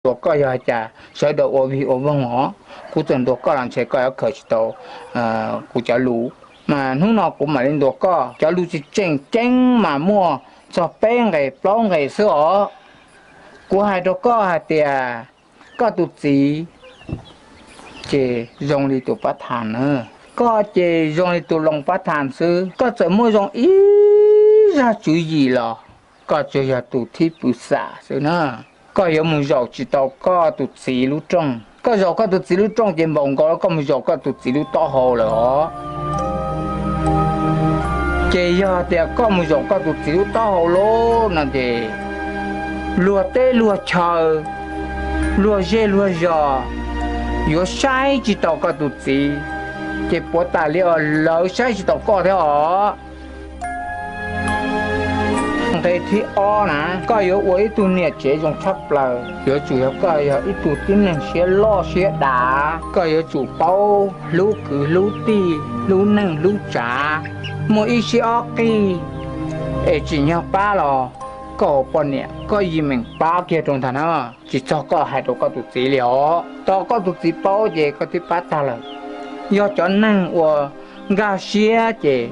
ntuas koj yog hais cas sawv daws ua vig ua voog os, kuv txawm ntuas koj los ntshe koj yuav khaws tsis tau kuv cov lus. Mas hnub no kuv mam li ntuas koj, cov lus tseem ceeb mas muaj txog peb nqe plaub nqe xwb os. Kuv hais rau koj hais tias koj tus txiv ces zoo li tus pab thas na, koj ces zoo li tus loos pab thas xwb. Koj txawm muaj zoo ib zaj tswv yim los koj tsuas yog tus thib pw xam xwb na. Koj yuav mus zaum tsis tau koj tus txiv lub rooj. Koj zaum koj tus txiv lub rooj ces npaum nkaus koj mus zaum koj tus txiv lub taub hau lawm os. Ces yog tias koj mus zaum koj tus txiv lub taub hau lawm no ces luag teb luag chaw, luag zej luag zos yuav saib tsis taus koj tus txiv, ces puav tas li os lawv saib tsis taus koj thiab os. Nqe thib ob na, koj yuav ua ib tug niam tsev zoo tshaj plaws, yuav tsum yog koj yog ib tug tib neeg siab loj siab dav, koj yuav tsum paub hlub kwv hlub tij, hlub neej hlub tsav, muaj ib siab ob qig, es tsim nyog pab los koj ua poj niam koj yeej meem pab kiag rau ntag na, tsis txog koj hais rau koj tus txiv li os. Tau koj tus txiv paub ces koj twb pab tag lawm. Yog cov neeg uas nkag siab ces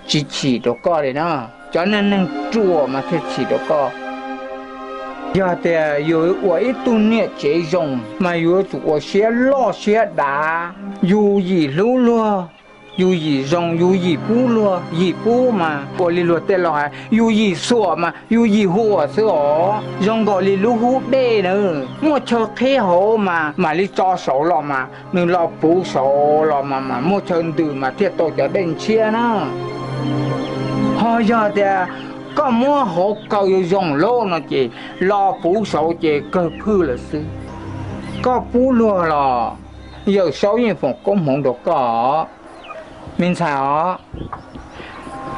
tsis chim rau koj li na, cov neeg neeg ruam mas thiaj chim rau koj. Yog tias yus ua ib tug niam tsev zoo mas yus yuav tsum ua siab loj siab dav, yus yim hlub luag, yus yim zoo, yus yim pub luag. Yim pub mas ua li luag tej laus hais yus yim xuam mas yus yim huam xwb os. Zoo nkaus li lub hub dej na, muaj chaw qhib hauv mas mam li tso saud los mas nws los puv saud los mas, mas muaj chaw ntws mas thiaj tau cov dej ntshiab na. Ho yog tias koj muab hauv kaw zoo zoo lawm no ces los puv saud ces kawg phwj lawm xwb. Koj pub luag los Yawm Saub yeej foom koob hmoov rau koj os me ntxhais os.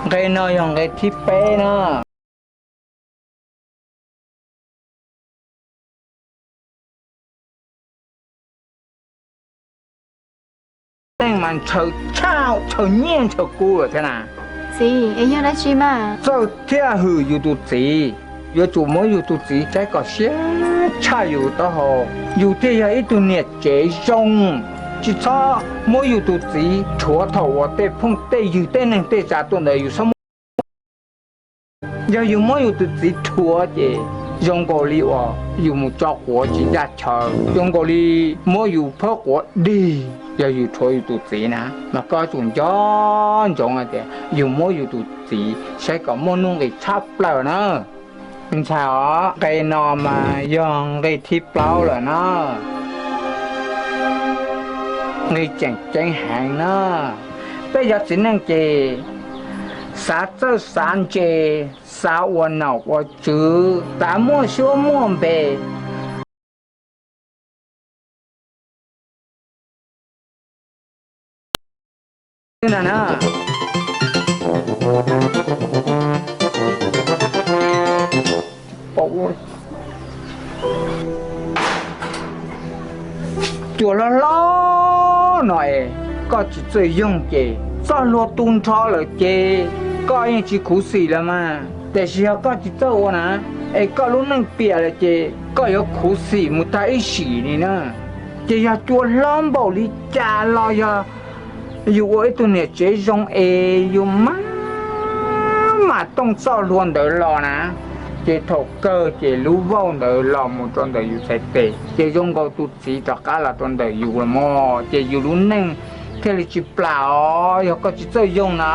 Nqe no yog nqe thib peb na. Neeg mas ntshaw tshaj, ntshaw nyiaj ntshaw kub lawm thiab na. Txiv, es yog dab tsi mas? Txawj thiaj hwm yus tus txiv, yuav tsum muab yus tus txiv saib kom siab tshaj yus taub hau, yus thiaj yog ib tug niam tsev zoo. Tsis txhob muab yus tus txiv rhuav thaum uas tej phooj tej ywg tej neeg tej tsav tuaj ntawd yus txhob muab. Yog yus muab yus tus txiv rhuav ces zoo nkaus li uas yus mus tso quav tsis ncaj chaw, zoo nkaus li muab yus phab quav dig. Yog yus rhuav yus tus txiv na, mas koj yuav tsum nco ntsoov hais tias yus muab yus tus txiv saib kom muaj nuj nqis tshaj plaws na. Ntxhais os, nqe no mas yog nqe thib plaub lawm na. Nqe tseem ceeb heev na. Peb cov txiv neej ces xav txawj xav ntse, xav ua nom ua tswv, xav muaj suab muaj npe. Cua hlob hlob no es koj tsis txawj yoog ces txoj hlua tu nrho lawm ces koj yeej tsis khuv xim lawm mas. Tiam sis yog koj tsis txawj ua na, es koj lub neej piam lawm ces koj yuav khuv xim mus tag ib sim li na. Ces yog cua hlob npaum li cas los yog yus ua ib tug niam tsev zoo es yus mam, mam tooj txoj hlua ntawd los na, ces thaum kawg ces lub vauj ntawd los mus rau ntawm yus txhais tes, ces zoo nkaus tus txiv rov qab los rau ntawm yus los mog, ces yus lub neej thiaj li tsis plam os. Yog koj tsis txawj yoog na,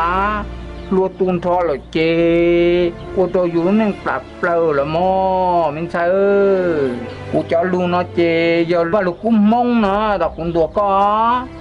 hlua tu nrho lawm ces ua rau yus lub neej plam plaws lawm mog me ntxhais. Kuv cov lus no ces yog Vaj Lug Kub Hmoob no tom kuv ntuas koj.